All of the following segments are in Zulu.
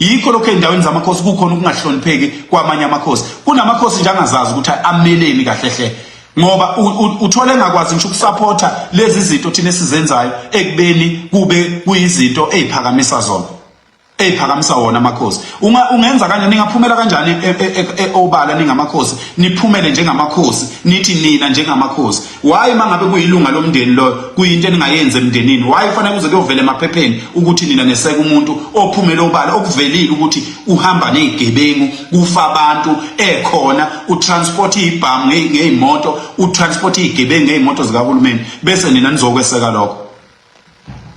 Yikho lokho ey'ndaweni zamakhosi kukhona ukungahlonipheki kwamanye amakhosi. Kunamakhosi nje angazazi ukuthi ameleni kahle hle, ngoba uthole engakwazi ngisho ukusapotha lezi zinto thina esizenzayo ekubeni kube kuyizinto ey'phakamisa zona, ey'phakamisa wona amakhosi. Ungenza kanjani? Ningaphumela kanjani obala ningamakhosi, niphumele njengamakhosi, nithi nina njengamakhosi? Why mangabe kuyilunga lomndeni loyo kuyinto eningayenzi emndenini? Why kufanele kuze kuyovela emaphepheni ukuthi nina neseka umuntu ophumele obala, okuvelile ukuthi uhamba nezigebengu, kufa abantu ekhona, utransport ibhamu ngeyimoto, utransport izigebengu ngeyimoto zikahulumeni, bese nina nizokweseka lokho?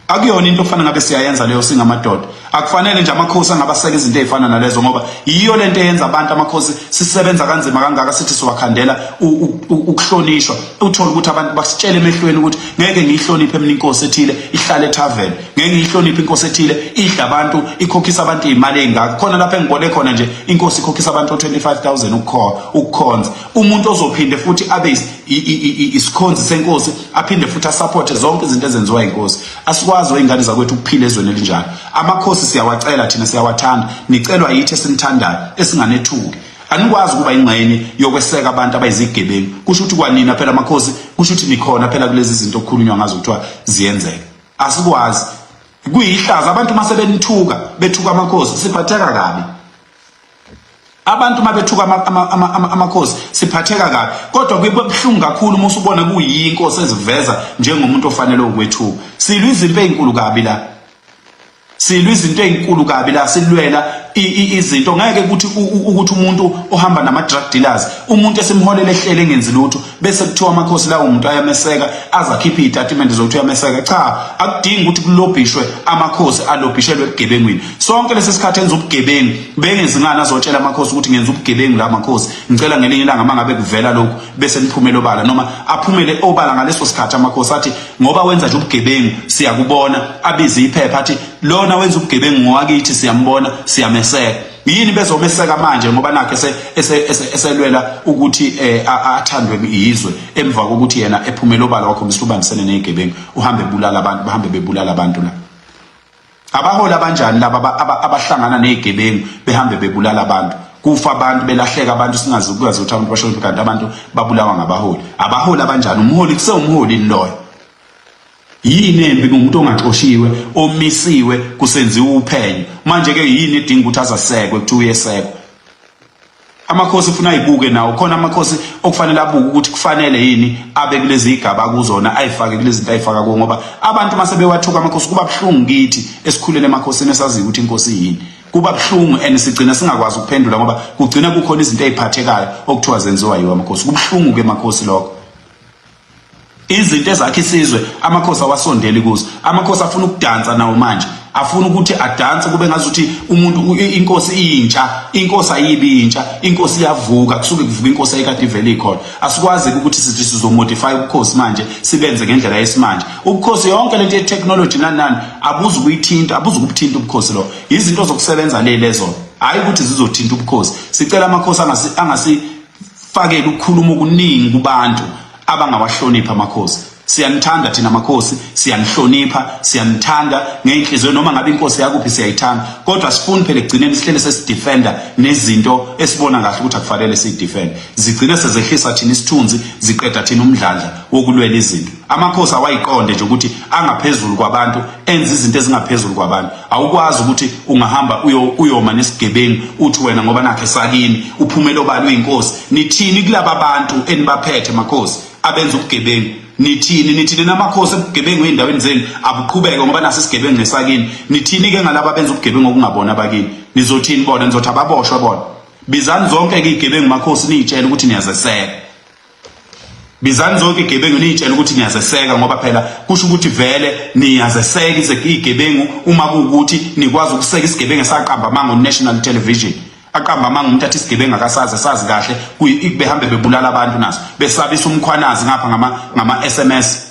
Akuyona into okufanele ngabe siyayenza leyo singamadoda. Akufanele nje amakhosi angabaseka izinto ezifana nalezo, ngoba yiyo lento eyenza abantu amakhosi sisebenza kanzima kangaka, sithi siwakhandela ukuhlonishwa. Uthole ukuthi abantu basitshela emehlweni ukuthi ngeke ngiyihloniphe mina inkosi ethile ihlale ethaveni, ngeke ngiyihloniphe inkosi ethile idla abantu, ikhokhisa abantu imali ezingaka. Khona lapha engibone khona nje inkosi ikhokhisa abantu o25000 ukukhonza umuntu ozophinde futhi abe isikhonzi senkosi, aphinde futhi asupporte zonke izinto ezenziwa inkosi. Asikwazi oyingane zakwethu ukuphila ezweni elinjalo. Amakhosi siyawacela thina, siyawathanda, nicelwa yithi esinithandayo, esinganethuki. Anikwazi ukuba ingxenye yokweseka abantu abayizigebengu. Kusho ukuthi kwanina phela amakhosi, kusho ukuthi nikhona phela kulezi zinto okukhulunywa ngazo kuthiwa ziyenzeka. Asikwazi, kuyihlaza abantu uma sebenithuka, bethuka amakhosi, siphatheka kabi. Abantu uma bethuka amakhosi siphatheka kabi, kodwa kuba buhlungu kakhulu uma usubona kuyinkosi eziveza njengomuntu ofanele ukwethuka. Silwa izimpi ezinkulu kabi la, silwa izinto ezinkulu kabi la, silwela izinto. Ngeke ukuthi ukuthi umuntu ohamba nama drug dealers, umuntu esimholela ehlele engenzi lutho, bese kuthiwa amakhosi lawo umuntu ayameseka, azakhipha izitatimende zokuthi uyameseka. Cha, akudingi ukuthi kulobhishwe amakhosi, alobhishelwe ebugebengwini. Sonke lesi sikhathi enza ubugebengu bengezingane azotshela amakhosi ukuthi ngenza ubugebengu la makhosi, ngicela ngelinye ilanga mangabe kuvela lokhu bese niphumele obala, noma aphumele obala ngaleso sikhathi amakhosi, athi ngoba wenza nje ubugebengu siyakubona, abize iphepha athi lona wenza ubugebengu ngowakithi, siyambona, siyameseka. Yini bezomeseka manje ngoba nakhe eselwela ukuthi athandwe yizwe emva kokuthi yena ephumele obala wakhombisa ubambisene nezigebengu, uhambe ebulala abantu, bahambe bebulala abantu la? Abaholi abanjani laba abahlangana nezigebengu, behambe bebulala abantu, kufa abantu, belahleka abantu, singazi ukwazi ukuthi abantu bashona, kanti abantu babulawa ngabaholi? Abaholi abanjani? Umholi kusewumholi loyo. Yini embi ngomuntu ongaxoshiwe, omisiwe kusenziwa uphenyo? Manje ke yini edinga ukuthi azasekwe, kuthiwa uyesekwa? Amakhosi ufuna ayibuke nawo khona, amakhosi okufanele abuke ukuthi kufanele yini abe kulezi igaba akuzona, ayifake kulezi zinto ayifaka kuwo, ngoba abantu mase bewathuka amakhosi kuba buhlungu kithi esikhulele emakhosini, esaziyo ukuthi inkosi yini. Kuba buhlungu and sigcina singakwazi ukuphendula, ngoba kugcina kukhona izinto eziphathekayo okuthiwa zenziwa yiwo amakhosi. Kubuhlungu ke makhosi lokho. Izinto ezakhe isizwe amakhosi awasondeli kuzo. Amakhosi afuna ukudansa nawo manje, afuna ukuthi adanse kube ngazuthi umuntu inkosi intsha. Inkosi ayibi intsha, inkosi iyavuka, kusuke kuvuka inkosi ayikade ivele ikhona. Asikwazi ukuthi sithi sizomodify ubukhosi manje, sibenze ngendlela yesimanje ubukhosi. Yonke lento ye-technology nani nani abuzi ukuyithinta, abuzi ukubuthinta ubukhosi. Lo izinto zokusebenza le lezo, hayi ukuthi zizothinta ubukhosi. Sicela amakhosi angasi fakele ukukhuluma okuningi kubantu abangawahloniphi amakhosi. Siyanithanda thina makhosi, siyanihlonipha, siyanithanda ngey'nhliziyo, noma ngabe inkosi yakuphi siyayithanda, kodwa sifuni phela ekugcineni sihlele sesidefenda nezinto esibona kahle ukuthi akufanele siyidefende, zigcine sezehlisa thina isithunzi, ziqeda thina umdlandla wokulwela izinto. Amakhosi awayiqonde nje ukuthi angaphezulu kwabantu, enza izinto ezingaphezulu kwabantu. Awukwazi ukuthi ungahamba uyoma nesigebengu, uthi wena ngoba nakhe sakini, uphumele obala uyinkosi. Nithini kulaba bantu enibaphethe makhosi abenza ubugebengu? Nithini? Nithini namakhosi ebugebengu ey'ndaweni zenu abuqhubeke ngoba naso isigebengu ngesakini? Nithini-ke ngalaba abenza ubugebengu okungabona abakini? Nizothini bona? Nizothi ababoshwe bona? Bizani zonke-ke iy'gebengu makhosi, niy'tshele ukuthi niyazeseka. Bizani zonke igebengu, niyitshele ukuthi niyazeseka, ngoba phela kusho ukuthi vele niyazeseka igebengu uma kuwukuthi nikwazi ukuseka isigebengu esaqamba amanga on-national television. Aqamba amanga umuntu athi isigebengu akasazi, sazi kahle behambe bebulala abantu naso, besabisa uMkhwanazi ngapha ngama-SMS.